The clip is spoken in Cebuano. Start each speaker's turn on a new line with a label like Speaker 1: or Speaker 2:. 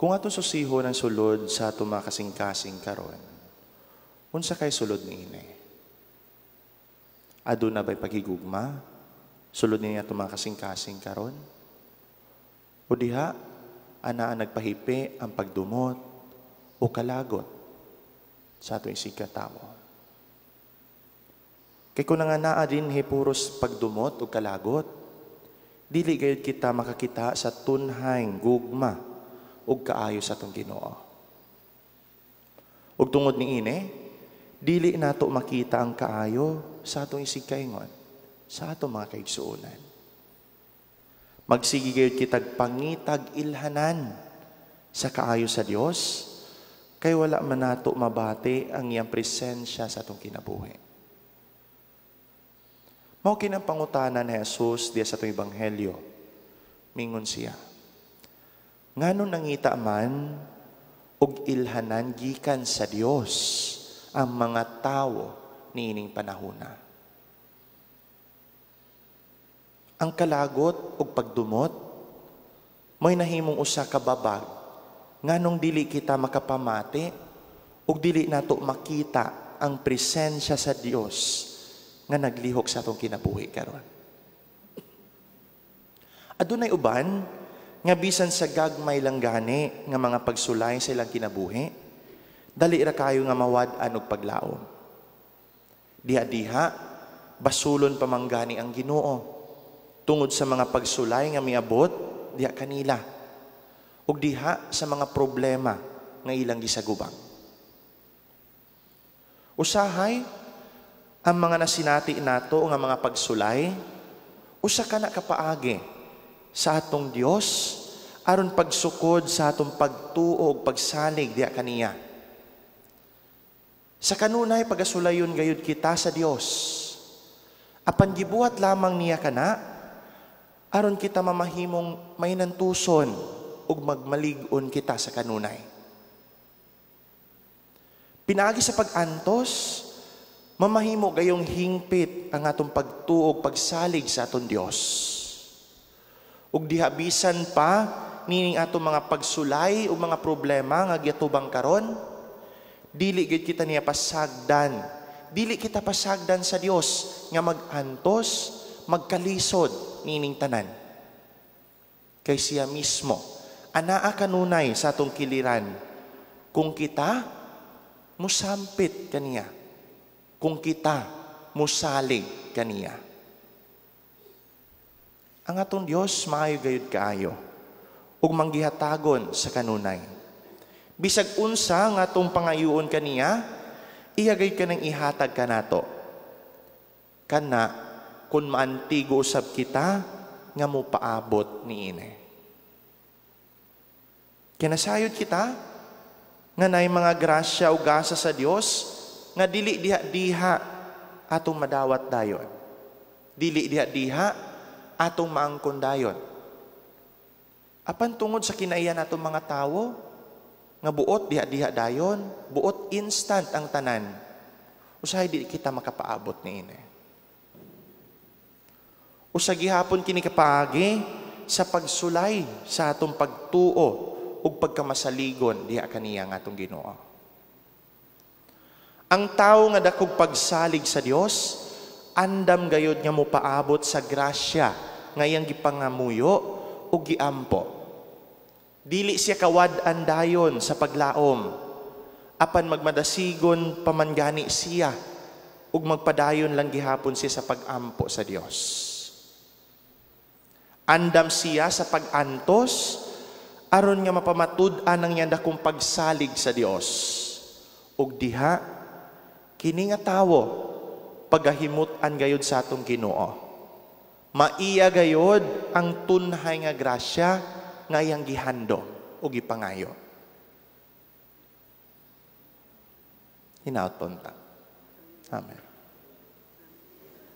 Speaker 1: Kung atong susihon ang sulod sa atong mga kasing-kasing karon, unsa kay sulod niini? Aduna ba'y paghigugma? Sulod niini atong mga kasing-kasing karon? O diha, anaa nagpahipi ang pagdumot o kalagot sa atong isigkatawo? Kay kung nga naa dinhi puros pagdumot o kalagot, dili gayud kita makakita sa tunhayng gugma ug kaayo sa atong Ginoo. Ug tungod niini, dili nato makita ang kaayo sa atong isigkaingon, sa atong mga kaigsuonan. Magsige gayud kitag pangitag ilhanan sa kaayo sa Dios, kay wala man nato mabati ang iyang presensya sa atong kinabuhi. Mao kini ang pangutana ni Jesus diya sa atong ebanghelyo. Mingon siya, "Ngano nangita man og ilhanan gikan sa Dios ang mga tawo niining panahona?" Ang kalagot ug pagdumot may nahimong usa ka babag nganong dili kita makapamati ug dili nato makita ang presensya sa Dios nga naglihok sa atong kinabuhi karon. Adunay uban nga bisan sa gagmay lang gani nga mga pagsulay sa ilang kinabuhi, dali ra kayo nga mawad-an og paglaom. Diha-diha, basulon pa man gani ang Ginoo tungod sa mga pagsulay nga miabot diha kanila ug diha sa mga problema nga ilang gisagubang. Usahay, ang mga nasinati nato nga mga pagsulay, usa ka na kapaagi sa atong Dios aron pagsukod sa atong pagtuo ug pagsalig diha kaniya. Sa kanunay pagasulayon gayud kita sa Dios. Apan gibuhat lamang niya kana aron kita mamahimong mainantuson ug magmalig-on kita sa kanunay. Pinaagi sa pag-antos, mamahimo gayong hingpit ang atong pagtuo ug pagsalig sa atong Dios. Ug diha bisan pa nining atong mga pagsulay ug mga problema nga giatubang karon, dili gid kita niya pasagdan. Dili kita pasagdan sa Dios nga mag-antos, magkalisod nining tanan. Kay siya mismo anaa kanunay sa atong kiliran kung kita musampit kaniya, kung kita musalig kaniya. Ang atong Dios maayo gayud kaayo ug manggihatagon sa kanunay. Bisag unsa nga atong pangayoon kaniya, iya gayud kanang ihatag kanato. Kana kun maantigo usab kita nga mopaabot niini. Kinasayod kita nga naay mga grasya o gasa sa Dios nga dili diha-diha atong madawat dayon. Dili diha-diha atong maangkon dayon. Apan tungod sa kinaiyan atong mga tawo nga buot diha-diha dayon, buot instant ang tanan, usahay di kita makapaabot niini. Usa gihapon kini kapaagi sa pagsulay sa atong pagtuo ug pagkamasaligon diha kaniya nga atong Ginoo. Ang tawo nga dakog pagsalig sa Dios, andam gayod nga mopaabot sa grasya nga iyang gipangamuyo ug giampo. Dili siya kawad-an dayon sa paglaom, apan magmadasigon pamangani siya ug magpadayon lang gihapon siya sa pagampo sa Dios. Andam siya sa pag-antos aron nga mapamatud-an ang iyang dakong pagsalig sa Dios. Ug diha kini nga tawo pagahimut-an gayud sa atong Ginoo. Maiya gayud ang tunhay nga grasya nga iyang gihandom o gipangayo. Hinaot punta. Amen.